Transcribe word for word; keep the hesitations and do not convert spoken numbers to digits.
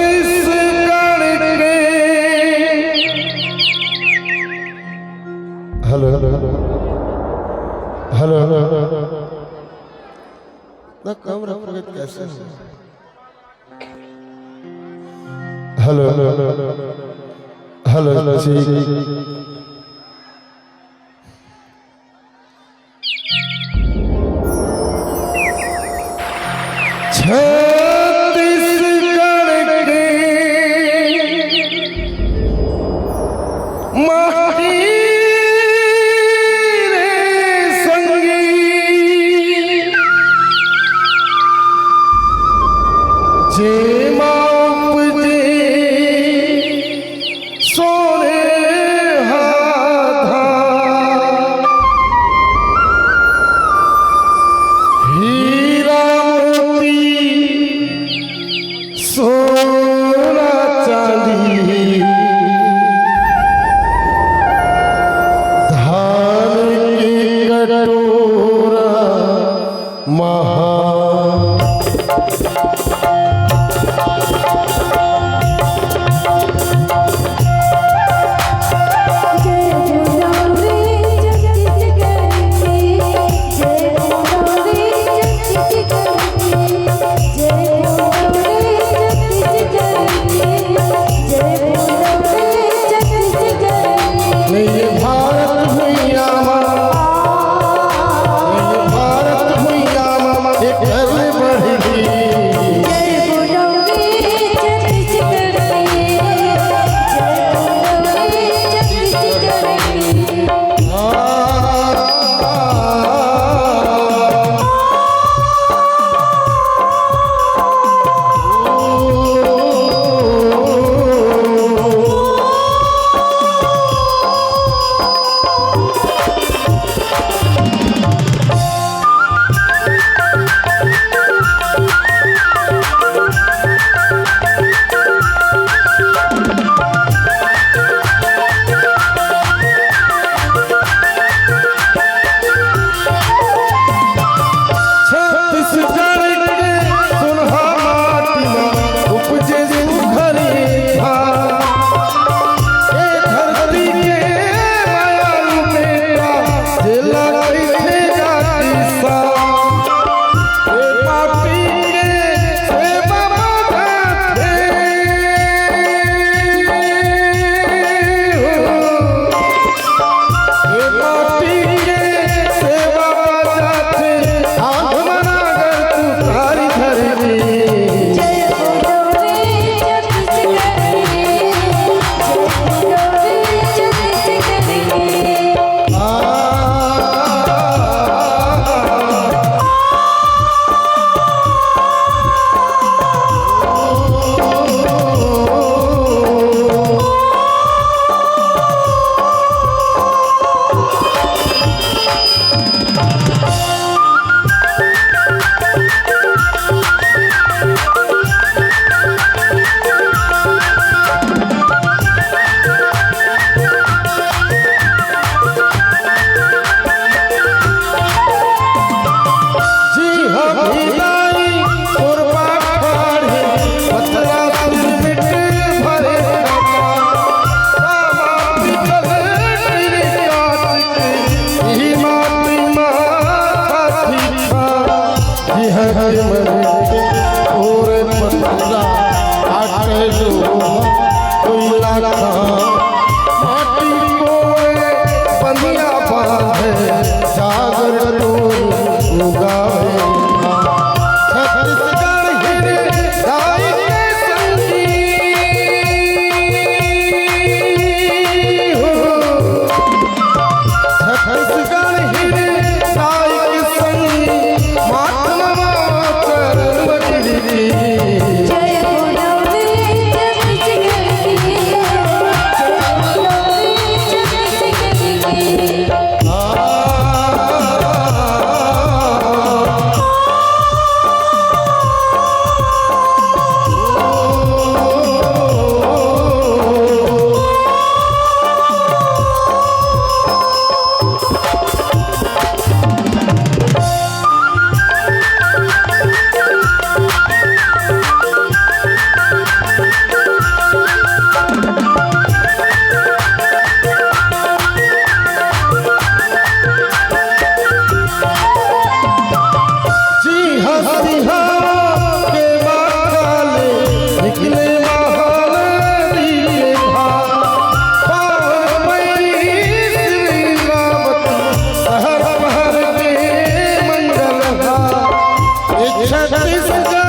छत्तीसगढ़ के। Hello, hello, hello. ना, कम रखोगे तो कैसे हो? हेलो, हेलो, हेलो, हेलो, ठीक। छत्तीसगढ़ के माटी रे संगी, जेमा उपजे सोने हा धान, हीरा मोती सोना चांदी, धान के कटोरा महा। नहीं, ये भारत भुइयां मा, नहीं, ये भारत भुइयां मा एक भिलाई कोरबा ठाढ़े, पथरा सिरमिट भरे खचा। रामा पीतल टिरी काचिक, इही माटी माथा थीथा। इहर मरे ओरे पथरा आटे लोहा कोइला खा। माटी कोड़े बनिया बांधे, जागर टोर उगावे। छत्तीसगढ़ हिर दाई के संगी हो, छत्तीसगढ़ हिर दाई के संगी, माथ नवा चरण गिरी। जय हो रघुवीर जगत के, जय हो रघुवीर जगत के। सिंहा सिंहा के माथा ले निकले महानदी के धार। पावन मई श्री रावत शहर पहर के मंगल हार। ए छत्तीसगढ़